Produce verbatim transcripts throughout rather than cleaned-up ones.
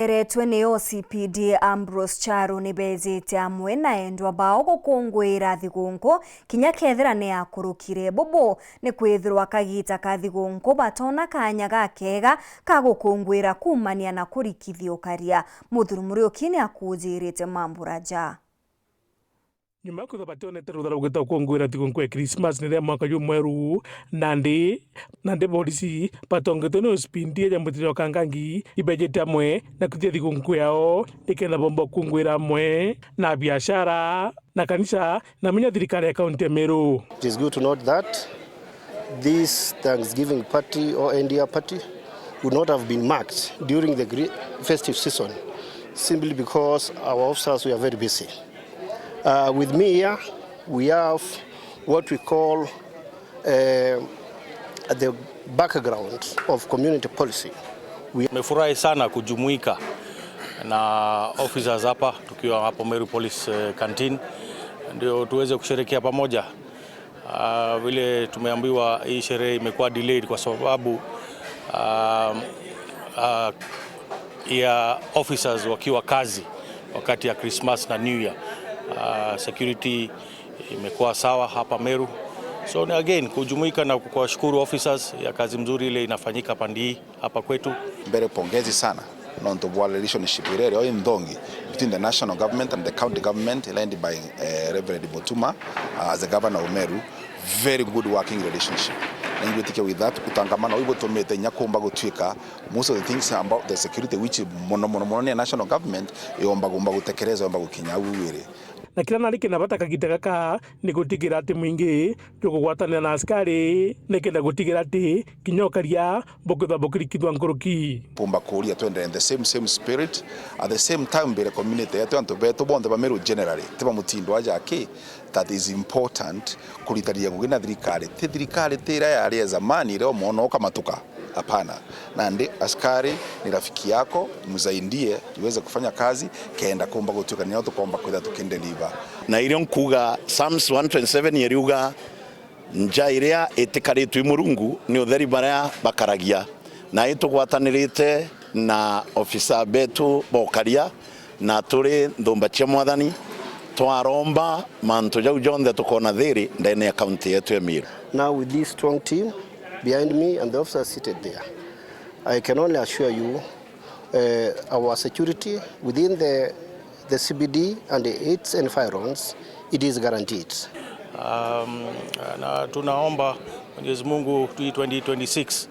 Eretwe ni O C P D Ambrose Charo ni beejite amwe na endwa bao gukunguira thigunku, kinya kethira ni akurukire. Bubu ni kwithirwa kagiita ka thigunku batoona kaanya gakeega ka gukunguira kuumania na kurikithia ukaria. Muthuri Muriuki ni akuujirite mambura ja. Nyuma ya kwithirwa bationete rutha rwa gwita gukunguira thigunku ya Christmas ni ria mwaka jumweru, nandi, nandi borisi batongetwe ni O C P D ya Mutiri wa Kangangi ibeejite amwe na kwithia thigunku yao nikenda bomba gukunguira amwe na biashara na kanisa na minya thirikari ya kaunti ya Meru. It is good to note that this Thanksgiving party or N D R party would not have been marked during the gre-, festive season simply because our officers were very busy. Uh, with me here, we have what we call, uh, the background of community policy. We Tumefurahi sana kujumuika na officers hapa, tukiwa hapo Meru Police, eh, Canteen, ndio tuweze kusherehekea pamoja. Ah, vile tumeambiwa, hii sherehe imekuwa delayed kwa sababu, ah, ah, ya officers wakiwa kazi wakati ya Christmas na New Year. Ah, security imekuwa sawa hapa Meru. So, again, kujumuika na kuwashukuru officers ya kazi mzuri ile inafanyika pande hii hapa kwetu. Mbere, pongezi sana nontu bwa relationship iria iri o inthongi between the national government and the county government led by, eh, Reverend Mutuma, uh, as the governor of Meru. Very good working relationship. Na ingwitikia with that utangamano uu ibutumite inya kumba gutuika most of the things about the security which mono, mono, mono ni national government yomba, kumba gutekereza, yomba gukinya au iri. Na kiria nari kina bata kagiita gaka ni gutigira ati mwingi jukugwatanira na askari nikenda gutigira ati kinya ukaria bukithwa bukirikithwa nkuruki. Kumba kuuria twendere in the same, same spirit, at the same time mbire community yetu, antu betu bonthe ba Meru generally, ti ba mutindo aja aki, that is important kuritania ngugi na thirikari. Ti thirikari ti iria yari ya zamani iria umwona ukamatuka. Hapana. Nandi askari ni rafiki yako, msaidie iweze kufanya kazi, kenda kumba gutuika nio tukomba kwitha tukindeliver. Na irio nkuuga, Psalms one twenty-seven iriuga, nja iria itikaritwe i Murungu ni utheri baria bakaragia. Na itugwatanirite na ofisa betu ba ukaria, na turi nthumba cia Mwathani, twaromba mantu jau jonthe tukoona thiri ndene ya kaunti yetu ya Meru. Now with this strong team behind me and the officers seated there, I can only assure you, uh, our security within the, the C B D and its environs, it is guaranteed. Um, na tunaomba Mwenyezi Mungu tu twenty twenty-six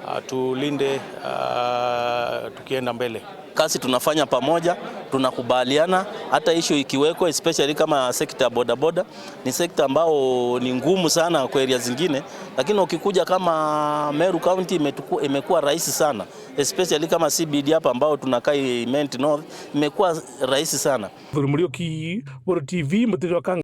atulinde, ah, tukienda mbele. Kazi tunafanya pamoja, tunakubaliana, hata issue ikiwekwa, especially kama sector ya bodaboda, ni sector ambao ni ngumu sana kwa area zingine, lakini ukikuja kama Meru County imetuku-, imekuwa rahisi sana, especially kama C B D hapa ambao tunakaa Imenti North, imekuwa rahisi sana. Muthuri Muriuki, Buru T V, Mutiri wa Kanga.